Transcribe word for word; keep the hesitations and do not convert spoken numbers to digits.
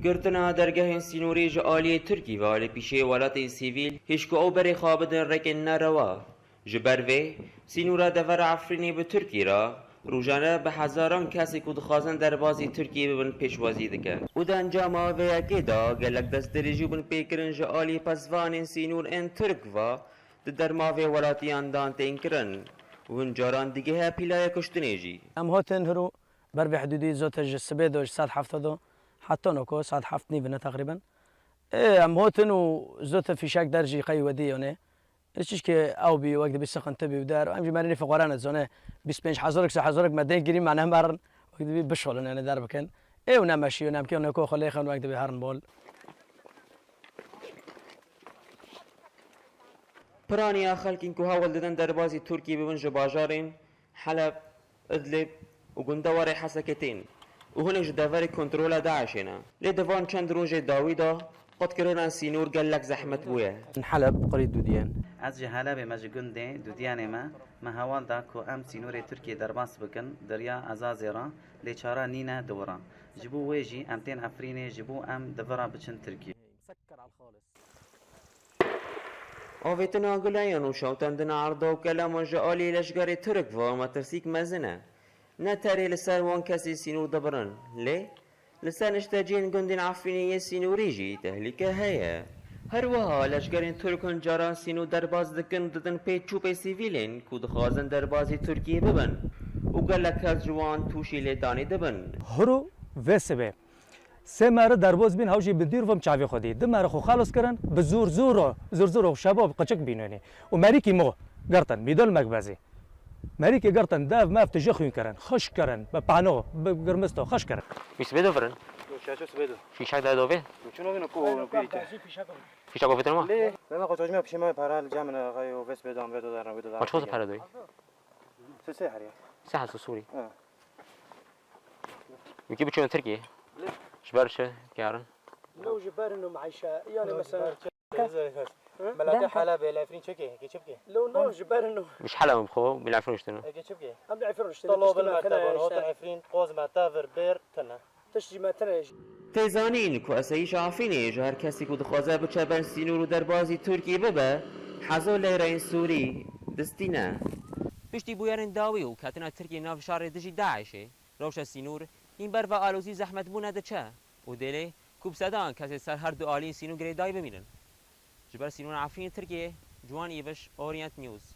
Girtina dergehên sînorî ji aliyê Tirkî ve li pîşeyê welatên sivîl hişk û ew berê xwe bidin rêkên nerewa. Ji ber vê, sînora devera Efrînê bi Tirkî re rojane bi hezaran kesê ku dixwazin derbazî Tirkiyê bibin pêşwazî dike. Û di encama vê yekê de gelek destdirêjî û binpêkirin ji alî pesvanên sînor ên Tirk ve di derma vê welatiyan dan tên kirin û hin caran digihe pîlaya kuştinê jî. Em hatin hiro ber vê hidûdî zote ji sibê do ji saet heft do heta noko saet heft nîv ne teqrîben. Ê, em hatin û zote fîşek der jî qey wedî yone. Çişkê ew bî, wek dibî sixintî bî û der. Em jî merînê fiqara ne, zone bîst pênc hezarek, sê hezarek me deng girî, me ne merin. Wek dibî bişolin, yani derbikin. Ê û nemeşî û nemkê û neko xwe lêxin, wek dibî herin bol. Piraniya xelkên ku hewl didin derbazî Tirkiyê bibin ji bajarên Heleb, Idlib û gundewarê Hesekê tên û hinek ji deverê kontrola DAIŞê ne. Lê di van çend rojê dawî de qutkirina sînor gelek zehmet bûye. Heleb qirî Dûdiyên. Ez ji Helebê me ji gundê Dûdiyanê me, me heval da ku em sînorê Tirkiyê derbas bikin, di riya Ezazê re, lê çare nîne di wira. Ji bo wê jî em tên Efrînê, ji bo em di vira biçin Tirkiyê. Avêtina guleyan û şewtandina erda û kelaman ji alî leşgerê Tirk ve metirsîk mezin e. Ne terê li ser wan kesê sînor dibirin, lê li ser nişteciyên gundên Efrînê yê sînorî jî tehlîke heye. Her wiha leşgerên Tirk hin caran sînor derbas dikin û didin pê çûpê sivîlên ku dixwazin derbazî Tirkiyê bibin û gelek kes ji wan tûşî lêdanê dibin. Hiro vê sibê. Sê meri derbas bîn, hew jî bi dîr vim çavê xwe dî. Du meri xwe xelas kirin, bi zor zor o, zor zor o, şebab qiçik bînonî. Û merîkî mo girtin, mîdol mekbezî. Merîkî girtin, dev mev tije xwîn kirin, xişk kirin, bi pano, bi girmisto, xişk kirin. Wî sibê do virin? Şaşo sibê do. Fîşek de dovê? Çuno vîno ku pîrîte. Fîşek o vitin ma? Lê, me me xwe tojme pişê me para li cem ne, xay o ves bê dam ve do darna, ve do darna. Ma çiqas pere doyî? Sê sê heriya. Sê hezar Sûrî. Ha. Wekî biçûne Tirkiyê. Ji ber çi kirin? No ji ber no meîşe. Yani mesela. Hı? Melate Helebê, li Efrîn çi bike? Heke çi bike? Lo no ji ber no. Bi ji Helebê bixwe, bi li Efrîn rûştine. Heke çi bike? Em li Efrîn rûştine. Talo bil me tevin, hotin Efrîn, qoz me tevir, bir tine. Tişt jî me tine. Tê zanîn ku esayîşa Efrînê ji her kesî ku dixwaze biçe ber sînor û derbazî Tirkiyê bibe, hezar leyreyên Sûrî distîne. Piştî bûyerên dawî û ketina Tirkiyê nav şerê dijî DAIŞê, rewşa sînor hîn ber ve alozî û zehmetbûna diçe û dê lê ku bi sedan kesê ser her du aliyên sînor girêdayî bimînin. Ji ber sînora Efrînê Tirkiyê, Ciwan Îviş, Orient News.